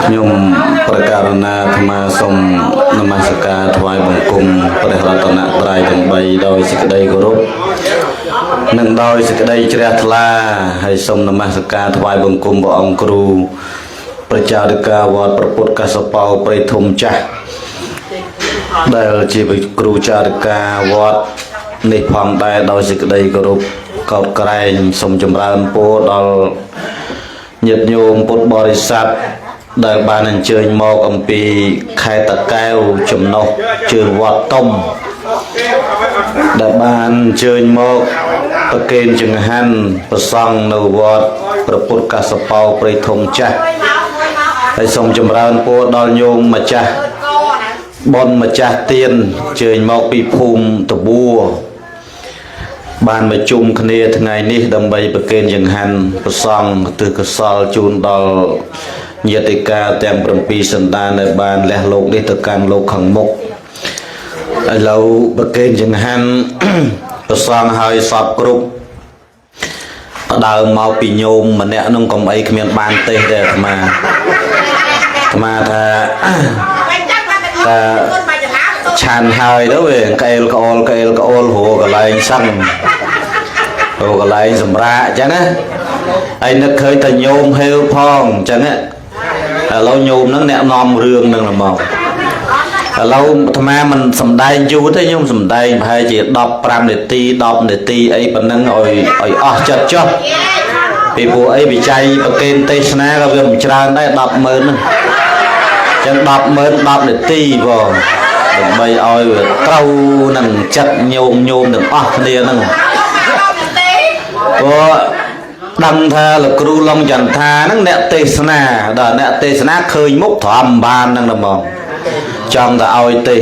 ខ្ញុំប្រកាសណាអាត្មាសូមនមស្ការថ្វាយបង្គំព្រះរតនត្រ័យទាំង3ដោយសេចក្តីគោរពនិងដោយសេចក្តីជ្រះថ្លាហើយសូមនមស្ការថ្វាយបង្គំព្រះអង្គគ្រូប្រជាធិការវត្តព្រះពុទ្ធកសបោព្រៃធំចាស់ដែលជាគ្រូចារិកាវត្តនេះផងដែរដោយសេចក្តីគោរពកោតក្រែងសូមចម្រើនពរដល់ ញាតិញោមពុទ្ធបរិស័ទដែលបានអញ្ជើញមកអំពីខេត្តតាកែវចំណុះជើងវត្តតុំដែលបានអញ្ជើញមកប្រគេនចង្ហាន់ប្រសង់នៅវត្តព្រះពុទ្ធកសបោព្រៃធំចាស់ហើយសូមចម្រើនពរដល់ញោមម្ចាស់បុណ្យម្ចាស់ទានអញ្ជើញមកពីភូមិតបួរ បានមកជុំគ្នាថ្ងៃនេះដើម្បីប្រគេនចង្ហាន់ព្រះសង្ឃឧទ្ទិសកុសលជូនដល់ញាតិកាទាំង7សន្តានដែលបានលះលោកនេះទៅកាន់លោកខាងមុខឥឡូវប្រគេនចង្ហាន់ ព្រះសង្ឃហើយសពគ្រប់ផ្ដើមមកពីញោមម្នាក់នោះកុំអីគ្មានបានទេសទេអាត្មាអាត្មាថា តាឆាន់ហើយទៅវាក្អេលក្អូលក្អេលក្អូលរកកន្លែងសឹងរកកន្លែងសម្រាកអញ្ចឹងណាហើយនឹកឃើញតែញោមហេវផងអញ្ចឹងណាឥឡូវញោមហ្នឹងអ្នកនាំរឿងហ្នឹងហ្មងឥឡូវអាត្មាមិនសំដែងយូរទេញោមសំដែងប្រហែលជា15នាទី10នាទីអីប៉ុណ្ណឹងឲ្យឲ្យអស់ចិត្តចុះពីព្រោះអីវិច័យប្រកេនទេសនាក៏វាមិនច្រើនដែរ100000ហ្នឹង ចឹង100000 10នាទីបងដើម្បីឲ្យវាត្រូវនឹងចិត្តញោមញោមទាំងអស់គ្នាហ្នឹងព្រោះដឹងថាលោកគ្រូឡុងចន្ទាហ្នឹងអ្នកទេសនាដល់អ្នកទេសនាឃើញមុខត្រំបានហ្នឹងហ្មងចង់តែឲ្យទេស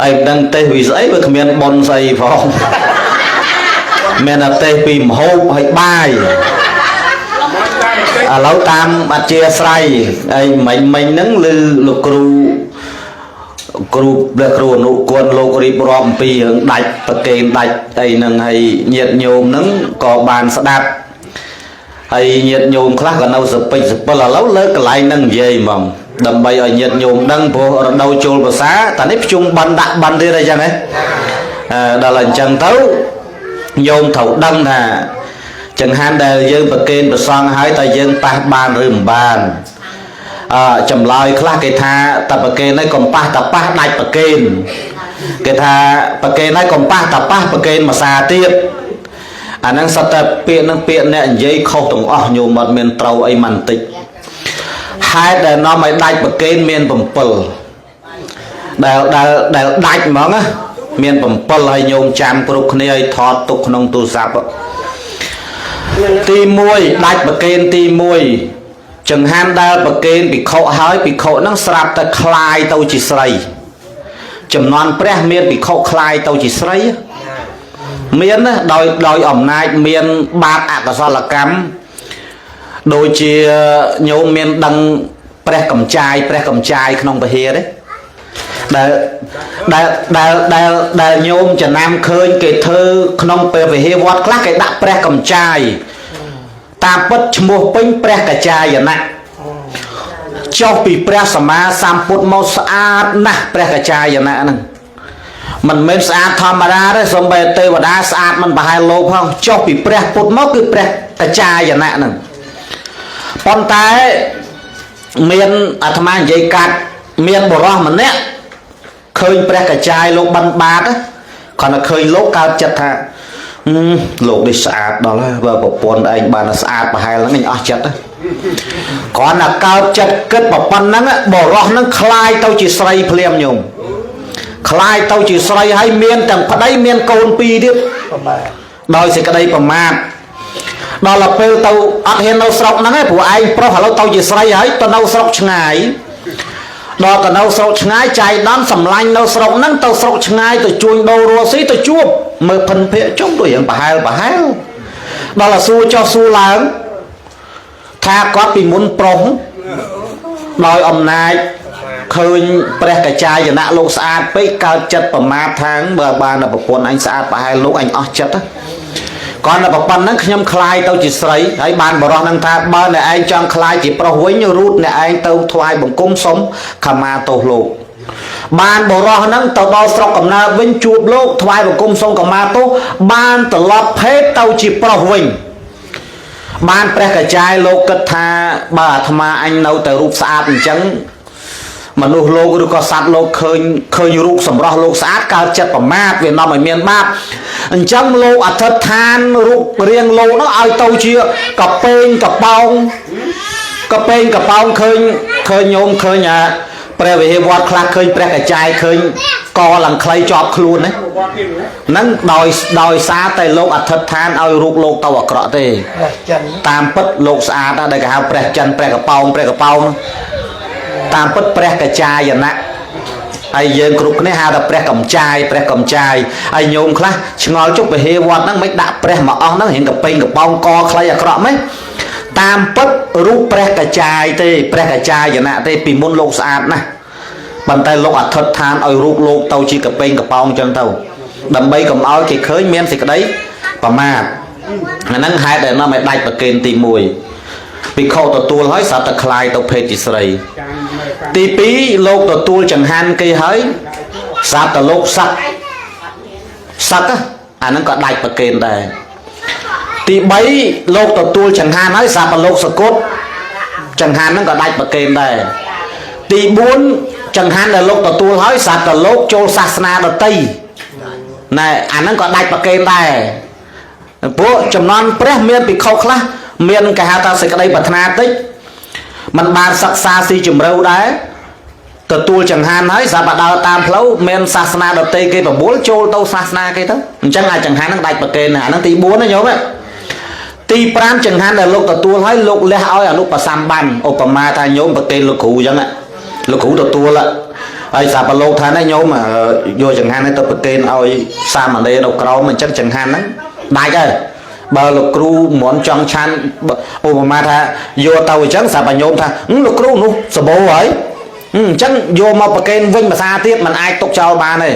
ហើយមិនដឹងទេសពីស្អីបើគ្មានប៉ុនស្អីផងមានតែទេសពីម្ហូបហើយបាយ ឥឡូវតាមអធិស្រ័យហើយមិញមិញហ្នឹងឮលោកគ្រូគ្រូព្រះគ្រូអនុគុណលោករៀបរាប់អំពីរឿងដាច់ប្រកេនដាច់អីហ្នឹងហើយញាតិញោមហ្នឹងក៏បានស្ដាប់ហើយញាតិញោមខ្លះក៏នៅសពេចសពិលឥឡូវលើកន្លែងហ្នឹងនិយាយហ្មងដើម្បីឲ្យញាតិញោមដឹងព្រោះរដូវចូលភាសាតានេះភ្ជុំបិណ្ឌដាក់បិណ្ឌទៀតអីចឹងហ៎អឺដល់អញ្ចឹងទៅញោមត្រូវដឹងថា ចង្ហាន់ដែលយើងប្រគេនប្រសង់ហើយតើយើងប៉ះបានឬមិនបានអឺចម្លើយខ្លះគេថាតើប្រគេនហើយកុំប៉ះតើប៉ះដាច់ប្រគេនគេថាប្រគេនហើយកុំប៉ះតើប៉ះប្រគេនមួយសាទៀតអាហ្នឹងសុទ្ធតែពាក្យហ្នឹងពាក្យអ្នកនិយាយខុសទាំងអស់ញោមអត់មានត្រូវអីមិនបន្តិចហេតុដែលនាំឲ្យដាច់ប្រគេនមាន7ដែលដែលដែលដាច់ហ្មងណាមាន7ហើយញោមចាំគ្រប់គ្នាឲ្យថតទុកក្នុងទូរស័ព្ទ ទី1ដាច់ប្រកេនទី1ចង្ហាន់ដែលប្រកេនភិក្ខុហើយភិក្ខុហ្នឹងស្រាប់តែคลายទៅជាស្រីចំនួនព្រះមានភិក្ខុคลายទៅជាស្រីមានណាដោយដោយអំណាចមានបាបអកុសលកម្មដូចជាញោមមានដឹងព្រះកំចាយព្រះកំចាយក្នុងពហិរទេដែលដែលដែលដែលដែលញោមចំណាំឃើញគេធ្វើក្នុងពេលវិហារវត្តខ្លះគេដាក់ព្រះកំចាយ តាមពិតឈ្មោះពេញព្រះកចាយណៈចុះពីព្រះសម្មាសម្ពុទ្ធមកស្អាតណាស់ព្រះកចាយណៈហ្នឹងមិនមែនស្អាតធម្មតាទេសំបីទេវតាស្អាតមិនប្រហែលលោកផងចុះពីព្រះពុទ្ធមកគឺព្រះកចាយណៈហ្នឹងប៉ុន្តែមានអាត្មានិយាយកាត់មានបរោះម្នាក់ឃើញព្រះកចាយលោកបិណ្ឌបាតគ្រាន់តែឃើញលោកកើតចិត្តថា លោកនេះស្អាតដល់ហើយបើប្រពន្ធឯងបានស្អាតប្រហែលហ្នឹងអញអស់ចិត្តគ្រាន់តែកើតចិត្តគិតប៉ុណ្ណឹងបរោះហ្នឹងคลายទៅជាស្រីភ្លាមញោមคลายទៅជាស្រីហើយមានទាំងប្តីមានកូនពីរទៀតដោយសេចក្តីប្រមាទដល់ទៅពេលទៅអត់ហ៊ាននៅស្រុកហ្នឹងឯងព្រោះឯងប្រុសឥឡូវទៅជាស្រីហើយទៅនៅស្រុកឆ្ងាយដល់ទៅនៅស្រុកឆ្ងាយចៃដន្យសម្លាញ់នៅស្រុកហ្នឹងទៅស្រុកឆ្ងាយទៅជួញដូររស់ស៊ីទៅជួបមើលភិនភាកចុងដូចយ៉ាងប្រហែលប្រហែលដល់តែសួរចុះសួរឡើងថាគាត់ពីមុនប្រុសដោយអំណាចឃើញព្រះកចាយណៈលោកស្អាតពេកកើតចិត្តប្រមាទថាងបើបានតែប្រពន្ធអញស្អាតប្រហែលលោកអញអស់ចិត្ត គាត់តែប៉ុណ្្នឹងខ្ញុំคลายទៅជាស្រីហើយបានបរោះនឹងថាបើអ្នកឯងចង់คลายជាប្រុសវិញរូតអ្នកឯងទៅថ្វាយបង្គំសុំខមាទោសលោកបានបរោះហ្នឹងទៅដល់ស្រុកកំណើតវិញជួបលោកថ្វាយបង្គំសុំខមាទោសបានត្រឡប់ភេទទៅជាប្រុសវិញបានព្រះកចាយលោកគិតថាបើអាត្មាអញនៅតែរូបស្អាតអញ្ចឹងមនុស្សលោកឬក៏សត្វលោកឃើញឃើញរូបសម្រស់លោកស្អាតកើតចិត្តប្រមាទវានាំឲ្យមានបាបអញ្ចឹងលោកអធិដ្ឋានរូបរាងលោកនោះឲ្យទៅជាកពេងកប៉ោងកពេងកប៉ោងឃើញឃើញញោមឃើញអាព្រះវិហារវត្តខ្លះឃើញព្រះកចាយឃើញកឡើងខ្លីជាប់ខ្លួនណាហ្នឹងដោយដោយសារតែលោកអធិដ្ឋានឲ្យរូបលោកទៅអាក្រក់ទេ ព្រះចិន តាមពិតលោកស្អាតណាស់ដែលគេហៅព្រះចិនព្រះកប៉ោងព្រះកប៉ោងតាមពិតព្រះកចាយណៈហើយយើងគ្រប់គ្នាហៅថាព្រះកំចាយព្រះកំចាយហើយញោមខ្លះឆ្ងល់ជុកពហិវត្តហ្នឹងមិនដាក់ព្រះមកអស់ហ្នឹងរៀងកពេងកប៉ោងកខ្លីអាក្រក់ម៉េចតាមពិតរូបព្រះកចាយទេព្រះកចាយណៈទេពីមុនលោកស្អាតណាស់ប៉ុន្តែលោកអធិដ្ឋានឲ្យរូបលោកទៅជាកពេងកប៉ោងចឹងទៅដើម្បីកុំឲ្យគេឃើញមានសេចក្តីប្រមាទអាហ្នឹងហេតុដែលនាំឲ្យដាច់ប្រកេនទី1ភិក្ខុទទួលហើយសត្វតែคลายទៅភេទជាស្រីទី2លោកទទួលចង្ហាន់គេហើយសត្វតែលោកសឹកសឹកអាហ្នឹងក៏ដាច់ប្រកេនដែរទី3លោកទទួលចង្ហាន់ហើយសត្វតែលោកសគត់ចង្ហាន់ហ្នឹងក៏ដាច់ប្រកេនដែរទី4ចង្ហាន់ដែលលោកទទួលហើយសត្វតែលោកចូលសាសនាដតីណែអាហ្នឹងក៏ដាច់ប្រកេនដែរព្រោះចំនួនព្រះមានភិក្ខុខ្លះមានគេហៅថាសេចក្តីប្រាថ្នាតិចมันបានសិក្សាស៊ីជម្រៅដែរទទួលចង្ហាន់ហើយស្រាប់តែដើរតាមផ្លូវមានសាសនាដទៃគេប្រមូលចូលទៅសាសនាគេទៅអញ្ចឹងអាចចង្ហាន់ហ្នឹងដាច់ប្រកេនអាហ្នឹងទី4ណាញោមទី5ចង្ហាន់ដែលលោកទទួលហើយលោកលះឲ្យអនុបសម្បានឧបមាថាញោមប្រកេនលោកគ្រូអញ្ចឹងលោកគ្រូទទួលហើយស្រាប់តែលោកថាណាញោមយកចង្ហាន់នេះទៅប្រកេនឲ្យសាមណេរនៅក្រោមអញ្ចឹងចង្ហាន់ហ្នឹងដាច់ហើយបើលោកគ្រូមិនចង់ឆាន់ឧបមាថាយកទៅអញ្ចឹងស្រាប់តែញោមថាលោកគ្រូនោះសបោហើយអញ្ចឹងយកមកប្រកេនវិញភាសាទៀតมันអាចទុកចោលបានទេ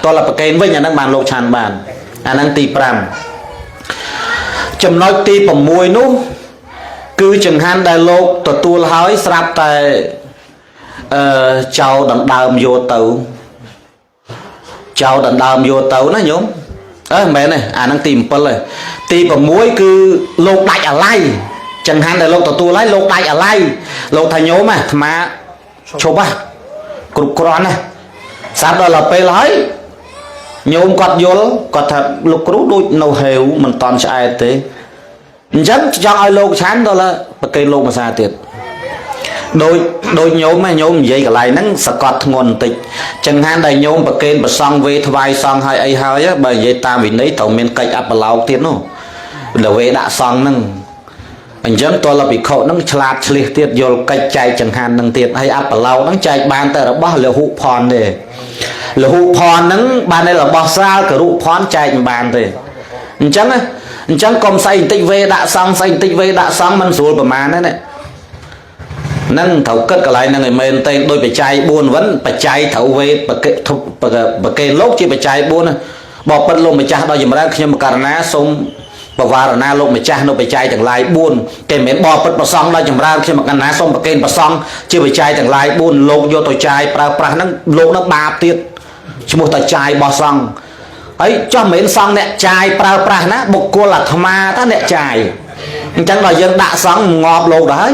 តោះតែប្រកេនវិញអាហ្នឹងបានលោកឆាន់បានអាហ្នឹងទី5ចំណុចទី6នោះគឺចង្ហាន់ដែលលោកទទួលហើយស្រាប់តែអឺចោលដណ្ដើមយកទៅចោលដណ្ដើមយកទៅណាញោមអើមិនមែនទេអាហ្នឹងទី7ទេទី6គឺលោកដាច់អាល័យចង្ហាន់ដែលលោកទទួលហើយលោកដាច់អាល័យលោកថាញោមអាត្មាឈប់ហ่ะគ្រប់គ្រាន់ណាស្រាប់ដល់ពេលហើយញោមគាត់យល់គាត់ថាលោកគ្រូដូចនៅហេវមិនតន់ឆ្អែតទេអញ្ចឹងចង់ឲ្យលោកឆាន់ដល់ប្រកេនលោកភាសាទៀតដូចដូចញោមញោមនិយាយកន្លែងហ្នឹងសកត់ធ្ងន់បន្តិចចង្ហាន់ដែលញោមប្រកេនប្រសង់វេថ្វាយសង់ហើយអីហើយបើនិយាយតាមវិន័យត្រូវមានកិច្ចអបឡោកទៀតនោះដល់វេដាក់សង់ហ្នឹងអញ្ចឹងតលភិក្ខុហ្នឹងឆ្លាតឆ្លៀសទៀតយល់កិច្ចចែកចង្ហាន់ហ្នឹងទៀតហើយអបឡោកហ្នឹងចែកបានតែរបស់លហុផនទេលហុផនហ្នឹងបានតែរបស់ស្រាលករុផនចែកមិនបានទេអញ្ចឹងអញ្ចឹងកុំស្អីបន្តិចវេដាក់សង់ស្អីបន្តិចវេដាក់សង់មិនស្រួលប្រមាណទេណាហ្នឹងត្រូវគិតកន្លែងហ្នឹងឲ្យមែនទេដោយបច្ច័យ4វិញបច្ច័យត្រូវវេប្រកេប្រកេលោកជាបច្ច័យ4ណាបើពិតលោកម្ចាស់ដល់ចម្រើនខ្ញុំករណាសូមបវារណាលោកម្ចាស់នៅបច្ច័យទាំងឡាយ4គេមិនមែនបបពិតប្រសងដល់ចម្រើនខ្ញុំករណាសូមប្រកេនប្រសងជាបច្ច័យទាំងឡាយ4លោកយកទៅចាយប្រើប្រាស់ហ្នឹងលោកនឹងបាបទៀតឈ្មោះតាចាយរបស់សង្ឃហើយចោះមិនមែនសង្ឃអ្នកចាយប្រើប្រាស់ណាបុគ្គលអាត្មាតាអ្នកចាយអញ្ចឹងដល់យើងដាក់សង្ឃងាប់លោកដល់ហើយ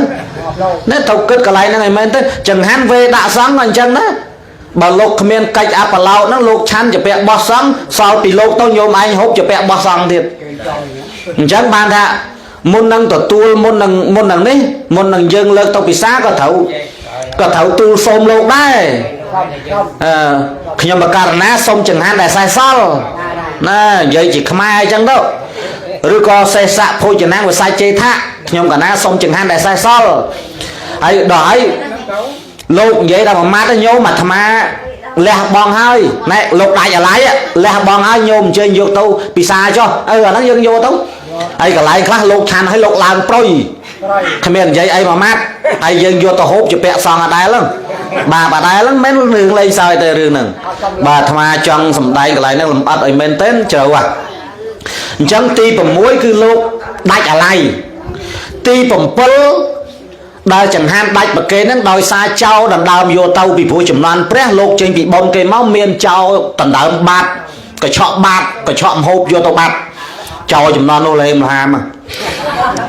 នេះត្រូវគិតកន្លែងហ្នឹងឲ្យមែនទេចង្ហាន់វេដាក់សង្ឃក៏អញ្ចឹងដែរបើលោកគ្មានកិច្ចអបឡោតហ្នឹងលោកឆាន់ជាពាក់បោះសង្ឃសល់ពីលោកទៅញោមឯងហូបជាពាក់បោះសង្ឃទៀតអញ្ចឹងបានថាមុននឹងទទួលមុននឹងមុននឹងនេះមុននឹងយើងលើកទៅពិសាក៏ត្រូវទូលសូមលោកដែរអឺខ្ញុំបករណាសូមចង្ហាន់ដែលសេះសល់ណានិយាយជាខ្មែរអញ្ចឹងទៅឬក៏សេសៈភោជនាងវិស័យជេថៈខ្ញុំកណាសូមចង្ហាន់ដែលសេះសល់ហើយដល់ហើយលោកនិយាយដល់មួយម៉ាត់ញោមអាត្មាលះបងហើយណែលោកដាច់អាឡ័យលះបងហើយញោមអញ្ជើញយកទៅពិសាចុះអឺអាហ្នឹងយើងយកទៅហើយកន្លែងខ្លះលោកឆាន់ឲ្យលោកឡើងប្រុយគ្មាននិយាយអីមួយម៉ាត់ហើយយើងយកទៅហូបជាពាក់សងអដែលហ្នឹងបាទអដែលហ្នឹងមិនមែនរឿងលេងសើចទេរឿងហ្នឹងបាទអាត្មាចង់សំដែងកន្លែងហ្នឹងលម្អិតឲ្យមែនទែនជ្រៅហ่ะ អញ្ចឹងទី6គឺលោកដាច់អាល័យទី7ដែលចង្ហាន់ដាច់ប្រគេនហ្នឹងដោយសារចោលដណ្ដើមយកទៅពីព្រោះចំនួនព្រះលោកចេញពីបុណ្យគេមកមានចោលដណ្ដើមបាតកញ្ឆក់បាតកញ្ឆក់ម្ហូបយកទៅបាត់ចោលចំនួននោះលេមលហាម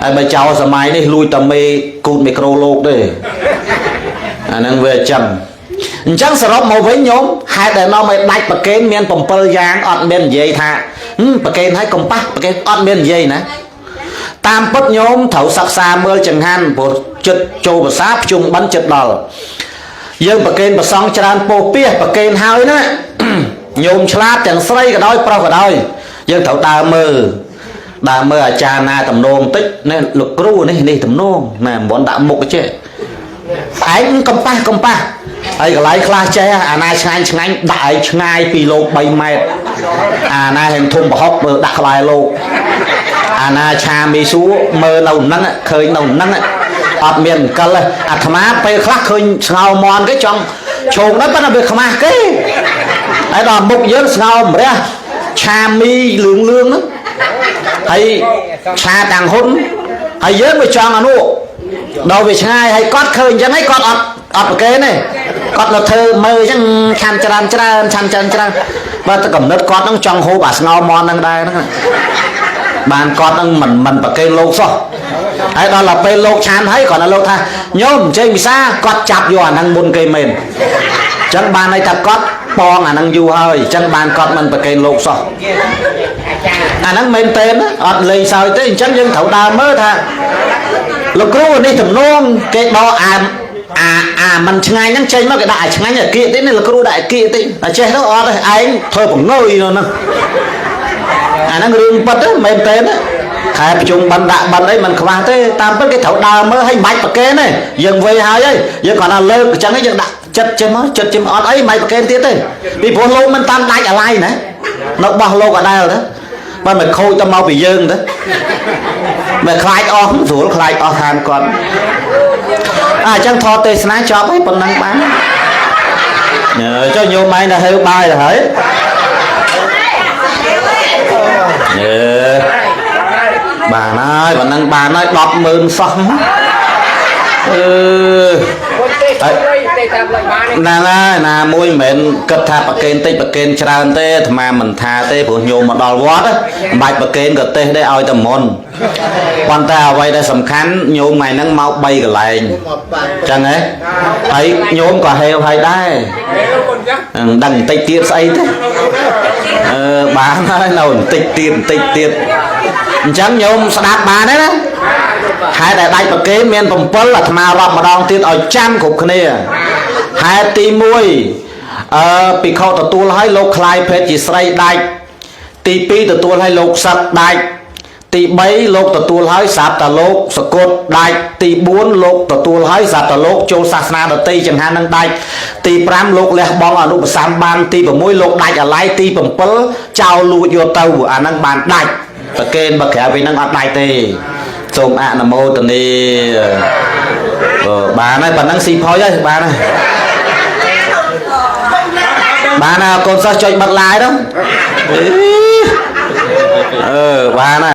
ហើយបើចោលសម័យនេះលួចតែមេគូតមីក្រូលោកទេអាហ្នឹងវាអញ្ចឹងអញ្ចឹងសរុបមកវិញញោមហេតុដែលនាំឲ្យដាច់ប្រគេនមាន7យ៉ាងអត់មាននិយាយថាប្រគេនឲ្យកំប៉ះប្រគេនអត់មាននិយាយណាតាមពិតញោមត្រូវសិក្សាមើលចង្ហាន់ព្រោះចិត្តចូលភាសាភ្ជុំបិណ្ឌចិត្តដល់យើងប្រគេនប្រសង់ច្រើនពោះពីសប្រគេនហើយណា ញោមឆ្លាតទាំងស្រីក៏ដោយប្រុសក៏ដោយយើងត្រូវដើរមើលដើរមើលអាចារ្យណាតំណងតិចនេះលោកគ្រូនេះនេះតំណងណាមិនបនដាក់មុខចេះឯងកំប៉ះកំប៉ះហើយកន្លែងខ្លះចេះអាណាឆ្ងាញ់ឆ្ងាញ់ដាក់ឲ្យឆ្ងាយពីលោក3ម៉ែត្រអាណាហែងធំប្រហុកមើលដាក់ក្បែរលោកអាណាឆាមីសួរមើលនៅហ្នឹងឃើញនៅហ្នឹងអត់មានអង្កលអាត្មាពេលខ្លះឃើញស្ងោមន់គេចង់ឈោងដែរប៉ុន្តែវាខ្មាស់គេហើយដល់មុខយើងស្ងោម្រះឆាមីលឿងលឿងហ្នឹងហើយឆាតាំងហ៊ុនហើយយើងវាចង់អានោះដល់វាឆ្ងាយហើយគាត់ឃើញអញ្ចឹងហើយគាត់អត់អត់ប្រកេនទេគាត់នៅធ្វើមើលអញ្ចឹងឆាន់ច្រើនច្រើនឆាន់ច្រើនច្រើនបើតែកំណត់គាត់ហ្នឹងចង់ហូបអាស្ងោមន់ហ្នឹងដែរហ្នឹងបានគាត់ហ្នឹងមិនមិនប្រកេនលោកសោះហើយដល់ដល់ពេលលោកឆានហើយគាត់ដល់លោកថាញោមអញ្ជើញពិសាគាត់ចាប់យកអាហ្នឹងមុនគេមែនអញ្ចឹងបានន័យថាគាត់ប៉ងអាហ្នឹងយូរហើយអញ្ចឹងបានគាត់មិនប្រកេនលោកសោះអាហ្នឹងមែនទេណាអត់លេងសើចទេអញ្ចឹងយើងត្រូវដើរមើលថាលោកគ្រូនេះទំនងគេដកអាអាអាមិនឆ្ងាញ់ហ្នឹងចេញមកគេដាក់អាឆ្ងាញ់អាគៀកទេនេះលោកគ្រូដាក់អាគៀកទេតែចេះទៅអត់ទេឯងធ្វើបង្ងើយនៅហ្នឹងអាហ្នឹងរឿងពិតទេមែនទេណាខែប្រជុំបិណ្ឌដាក់បិណ្ឌអីមិនខ្វះទេតាមពិតគេត្រូវដើរមើលឲ្យមិនបាច់ប្រកេនទេយើងវេហើយហើយយើងគ្រាន់តែលើកអញ្ចឹងយើងដាក់ចិត្តចេះមកចិត្តចេះមកអត់អីមិនបាច់ប្រកេនទៀតទេពីព្រោះលោកមិនតាមដាច់អាឡ័យណានៅបោះលោកអដែលទេបើមិនខូចទៅមកពីយើងទេមិនខ្លាចអស់ស្រួលខ្លាចអស់ខានគាត់អញ្ចឹងថតទេសនាចប់ហើយប៉ុណ្ណឹងបានចុះញោមឯងទៅហៅបាយទៅហើយអឺបានហើយប៉ុណ្ណឹងបានហើយ100000សោះអឺ ទេតាមលុយបាន ហ្នឹងហើយណាមួយមិនមែនគិតថាប្រកេនតិចប្រកេនច្រើនទេអាត្មាមិនថាទេព្រោះញោមមកដល់វត្តមិនបាច់ប្រកេនក៏ទេសដែរឲ្យតែមុនប៉ុន្តែអ្វីដែលសំខាន់ញោមថ្ងៃហ្នឹងមក3កន្លែងចឹងហ៎ហើយញោមក៏ហេវហើយដែរដឹងបន្តិចទៀតស្អីទេអឺបានហើយនៅបន្តិចទៀតបន្តិចទៀតអញ្ចឹងញោមស្ដាប់បានទេណាហេតុដែលដាច់ប្រគេនមាន7អាត្មារាប់ម្ដងទៀតឲ្យចាំគ្រប់គ្នាហេតុទី1អឺភិក្ខុទទួលឲ្យលោកខ្លាយភេទជាស្រីដាច់ទី2ទទួលឲ្យលោកសឹកដាច់ទី3លោកទទួលឲ្យស្រាប់តែលោកសកុតដាច់ទី4លោកទទួលឲ្យស្រាប់តែលោកចូលសាសនាដទៃចង្ហាន់នឹងដាច់ទី5លោកលះបង់អនុបសម្បានទី6លោកដាច់អាល័យទី7ចោលលួចយកទៅអាហ្នឹងបានដាច់ប្រកេនបើក្រៅពីហ្នឹងអត់ដាច់ទេសូមអនុមោទនាបានហើយប៉ណ្ណឹងស៊ីផុយហើយបានហើយបានហើយកូនសិស្សចុចបិទឡាយទៅអឺបានហើយ។